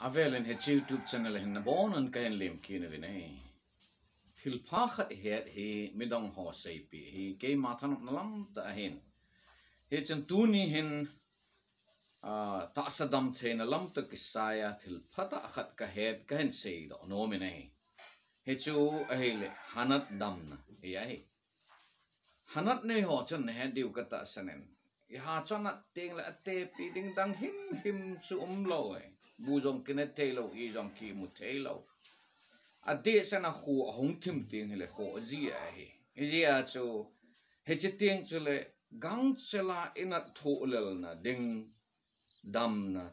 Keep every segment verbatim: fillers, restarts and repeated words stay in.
Avelin hiche YouTube channel hin nabonun kahin lemkit nauvin ahi. Thilpha khat ihet hi midang ho seipeh hi keima thanopna lamtah ahin. Hichun tuni hin, ah, tahsa damtheina lamtah kisaiya thilpha tah khat kahet kahin seidoh nomin ahi. Hichu ahile hanat damna hi ahi. Hanat nei ho chun nahet diu katahsan in. Iha chu anat tengle atepi ding dang himhim chu umlou e. Bu jong kine theilou, i jong kimu theilou. Adehset a kho ahung thim teng hile khoh ji ahi. Hijeh a chu, hiche teng chule gangchela inat thohlelna ding damna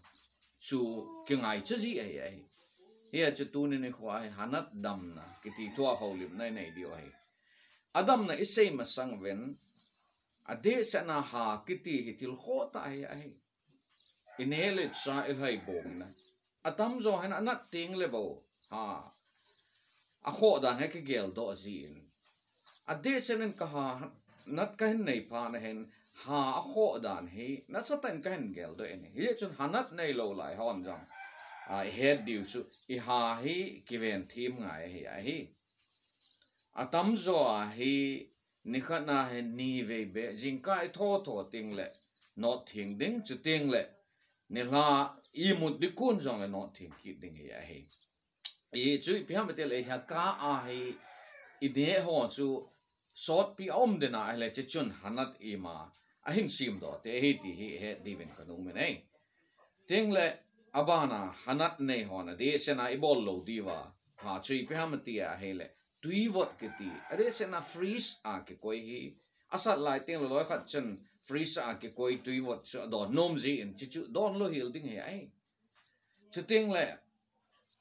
chu kingaicha ji ahi, ahi. Hia chu tuni nikho hi hanat damna kiti thua houlimna inei diu ahi. Adamna isei masang uvin, adehset a ha kiti hi thil khoh tah ahi, ahi. Ineh le chah ilhai bongna. Atamjo hin anat tengle bou ha akhoh dan hi kigeldoh jin. Adehset in kaha nat kahin nei phat nahin, ha akhoh dan hi nasatah in kahin geldoh in. Hichun hanat neilou lai hon jong, ah, ihet diu chu iha hi kiven thim ngai ahi, ahi. Atamjo a hi nikhat a hin nivei beh, jingkah itho tho tengle not theng ding, chutengle nilhah imut ding kon jongle not theng kit ding hi ahi. Hichu ipi ham itile iha kah a hi ineh ho chu sotpi aum den ahile chuchun hanat ima ahin semdoh te ahi ti hi ihet diuvin kanom in ahi. Tengle abana hanat nei hon adehset a ibol lou diuva ha chu ipi ham iti ahile, tuivot kiti, adehset a fridge a kikoi hi, asat lai tengle loi khat chun fridge a kikoi tuivot chu adon nom jin, chuchu donlou hel ding hi ahi. Chutengle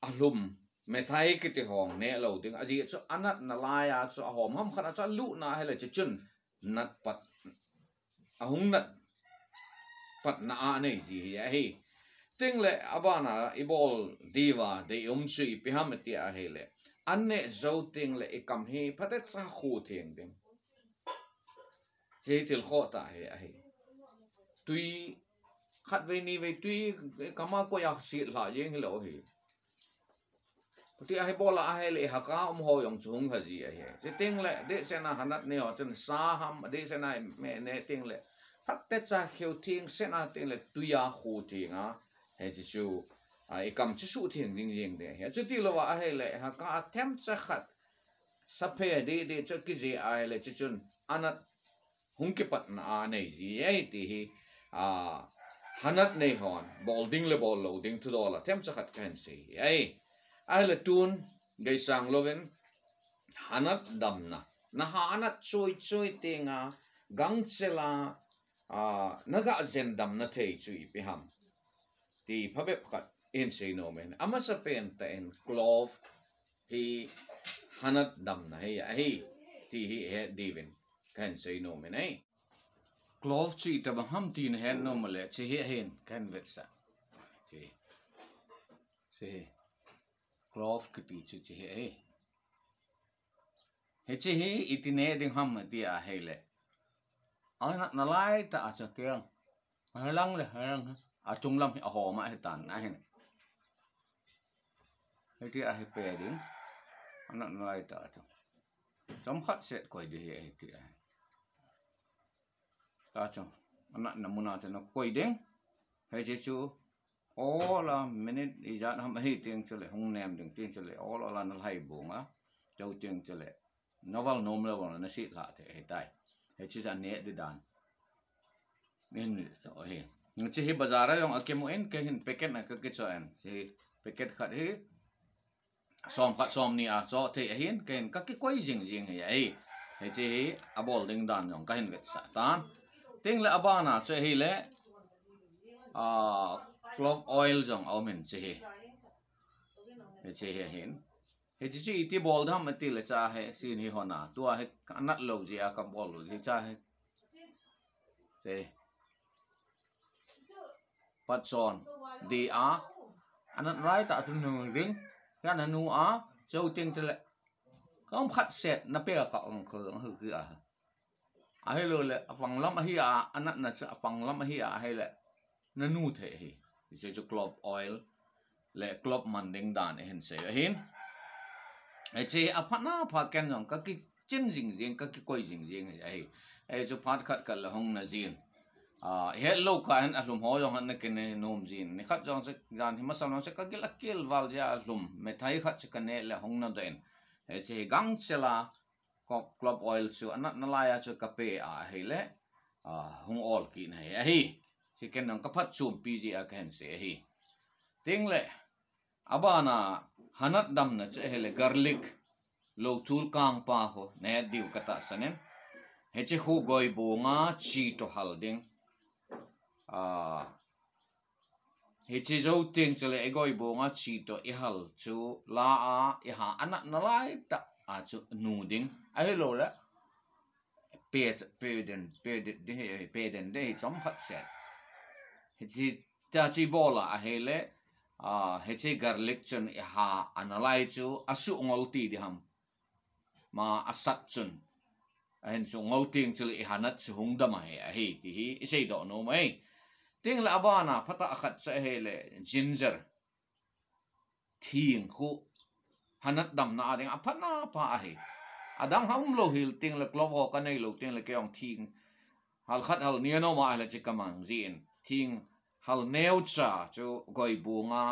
alhum, methai kiti hong nehlou ding, ajeh chu anatna laiya chu ahom ham khat a chu alutna ahile chuchun nat pat, ahung nat patna a anei ji hi ahi. Tengle abana ibol diuva deium chu ipi ham iti ahile, an neh jou tengle ikam hi phatecha kho theng ding. Hiche thil khoh tah hi ahi. Tui khatvei nivei tui ikam a koi a setlhah jeng hilou hi. Chuti ahi bol a ahile iha kah a um ho jong chu hung lha ji ahi. Chutengle adehset a hanat nei ho chun sa ham, adehset a me neh tengle phatecha kheu thengset a tengle tuiya kho theng a, hiche chu, ah, ikam chu suhtheng jing jeng ding ahi. Chuti louva ahile iha kah a themcha khat saphe deh deh chu akijih ahile chuchun anat hung kipatna a anei ji ahi ti hi, ah, hanat nei hon bol ding le bol lou ding thudol a themcha khat kahin sei hi ahi. Ahile tun geisang louvin hanat damna, naha anat choi choi tenga gangchela, ah, naga jen damna thei chu ipi ham ti phabep khat ihin sei nom in. Amasapen tah in clove hi hanat damna hi ahi ti hi ihet diuvin kahin sei nom in ahi. Clove chu itobang ham ti nahet nom uleh, hiche hi ahin kahin vetsah. Hiche, hiche hi clove kiti chu hiche hi ahi. Hiche hi iti neh ding ham iti ahile, anatna laitah a chu keng, alang le alang, achung lam hi ahom ahitan ahin. Hiti ahi pe ding, anatna laitah a chu chomkhat set koi ding hi ahi ti ahi. Tachu, anatna mun a chu nakoi ding. Hiche chu, ol a minute ijat ham ahi teng chule hung nem ding, teng chule ol ol a nalhai bong a, chuteng chule naval nom lou vang le nasetlhah thei ahitai. Hiche chu aneh ding dan ihin so ahi. Hiche hi bazar a jong akimu in, kei hin packet a kakichoh in, hiche hi packet khat hi som khat som ni a choh thei ahin, kei hin kakikoi jing jing hi ahi. Hiche hi abol ding dan jong kahin vetsah tan. Tengle abana chu ahile, ah, clove oil jong aum in hiche hi. Hiche hi ahin. Hiche chu iti bol ding ham itile hiche hi, sin hi hon a. Tua hi anat lou jeh a kabol lou jeh hiche hi. Hiche. Patchon. Dih a. Anat laitah chu nu ding. Hiche nanu a. Chuteng chule, chomkhat set napeh a ka ong kho dong hi ki a. Ahilouleh apang lam ahi a, anatna chu apang lam ahi a, ahile nanu thei ahi. Hiche chu clove oil. le club man ding dan ihin sei ahin. Hiche hi aphat na pha ken jong kakichin jing jing, kakikoi jing jing ahi. Hichu phat khat khat le hung na jin. Ah, ihet lou kah hin alhum ho jong hin na kine nom jin. Nikhat jong chu jan hi masang jong chu kagil akil val jeh a alhum methai khat chu kane le hung na doh in. Hiche hi gangchel a club oil chu anat nalai a chu kape a ahile, ah, hung ol kit na hi ahi. Hiche ken jong kaphatchompi jeh a kahin sei ahi. Tengle, abana hanat damna chu ahile garlic, louthul kangpa ho, nahet diu katahsan in. Hiche ho goibonga chi toh hal ding. Ah, hiche jou teng chule igoibonga chi toh ihal chu la a iha anat nalai tah a chu nu ding. Ahiloule, pe, pe den, pe den, de hi, pe den de hi chomkhat set. Hiche, tia chu ibol a ahile, ah, hiche garlic chun iha anat lai chu asuh ngol ti ding ham. Ma asat chun. Ahin chu ngol teng chule ihanat chu hung dam ahi, ahi ti hi isei doh nom e. Tengle abana phatah khat chu ahile ginger. Thing khu hanat damna a ding aphat na pha ahi. Adang ha umlou hel tengle club ho kanei lou tengle kei jong thing hal khat hal ni anom a ahile chu kamang jin. Thing hal neocha chu goibonga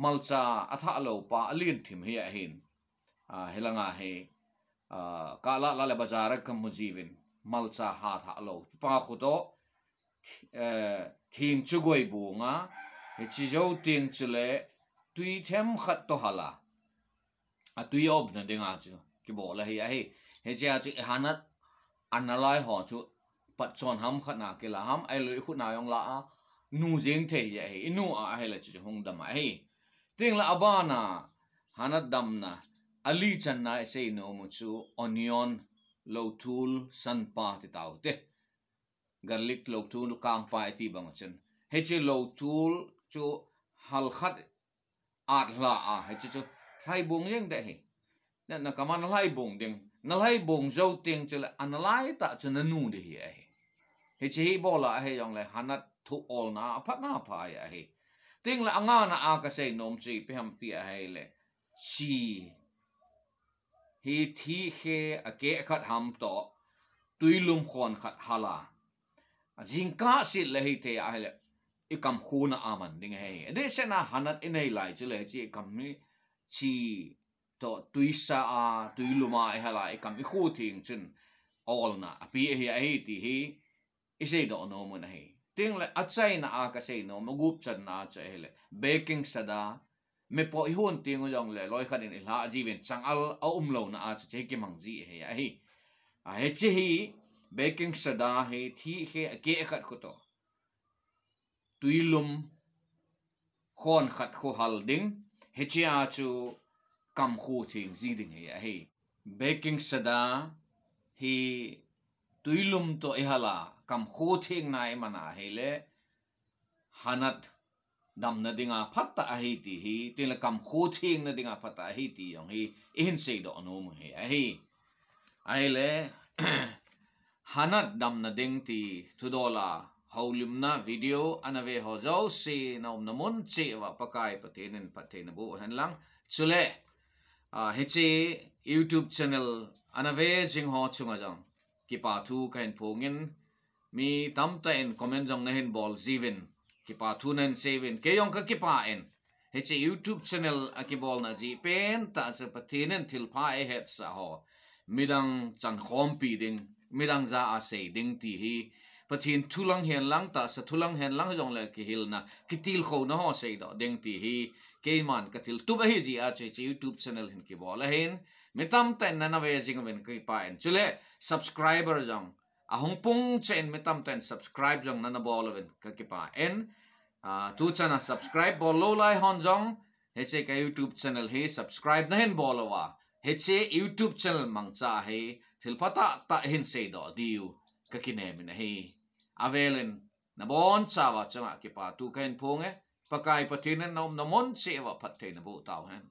malcha athah lou pa alen thim hi ahin. Ah, hilanga hi, ah, kalah lah le bazar a kamu jiuvin malcha ha thah lou pa khu toh, eh, thing chu goibonga, hiche jou teng chule tui themkhat toh hal a, atui opna dinga chu kibol ahi, ahi. Hiche a chu ihanat anat lai ho chu patchon ham khat na kila ham, ahilou ikhut na jong la a nu jeng thei ahi, inu a ahile chu hung dam ahi. Tengle abana hanat damna ali channa isei nom u chu onion, louthul sanpa ti tau te. Garlic, louthul kangpa iti bang chun. Hiche louthul chu hal khat at la a, hiche chu lhaibong jeng ding ahi. Na, na kaman lhaibong ding. Nalhaibong jou teng chule anat lai tah chu nanu ding hi ahi. Hiche hi ibol a ahi jongle hanat thu olna aphat na pha ahi. Tengle angana a kasei nom chu ipi ham ti ahile, chi hi thih khe akeh khat ham toh tuilum khon khat hal a, ajingkah set le hithei ahile ikam khuna aman ding ahi. Adehset na hanat inei lai chule hiche ikam hi chi toh tuisa a, tuilum a ihal a ikam ikhu theng chun olna api ahi, ahi ti hi isei doh nom u ahi. Tengle achaina a kasei nom u, agup channa a chu ahile baking soda, mepoh ihon teng u jongle loikhat in ilha jiuvin changal aumlouna a chu hiche kimang ji ahi, ahi. Ah, hiche hi baking soda hi thih khe akeh khat khu toh tuilum khon khat khu hal ding, hiche a chu kam khu theng ji ding hi ahi. Baking soda hi tuilum toh ihal a kam khu thengna iman a ahile hanat damna dinga phatah ahi ti hi, tengle kam khu thengna dinga phatah ahi ti jong hi ihin sei doh nom u hi ahi. Ahile, hanat damna ding ti thudol a houlimna video ana ve ho jouse na umna mun cheh uva Pakai Pathen in phatthei naboh hen lang. Chule, ah, hiche YouTube channel ana ve jing ho chunga jong kipa thu kahin phong in, mi tamtah in comment jong nahin bol jiuvin, kipa thu nahin sei uvin, kei jong kakipah in. Hiche YouTube channel akibolna jeh pen tah chu Pathen in thilpha eihetsah ho midang chankhompi ding, midang jah a sei ding ti hi, Pathen thu lang hen lang, tahsa thu lang hen lang jongle kihilna, kitilkhouna ho seidoh ding ti hi keiman kathil tup ahi jeh a chu hiche YouTube channel hin kibol ahin, mi tamtah in nana ve jing uvin kakipah in. Chule subscriber jong ahung pung cheh in mi tamtah in subscribe jong nana bol uvin kakipah in. Ah, tuchan a subscribe bol lou lai hon jong hiche ka YouTube channel hi subscribe nahin bol uva, hiche YouTube channel mangcha hi thilpha tahtah hin seidoh diu kakinem in ahi. Avel in nabonchauva chunga kipathu kahin phong e. Pakai Pathen in na umna mun cheh uva phatthei naboh tauhen.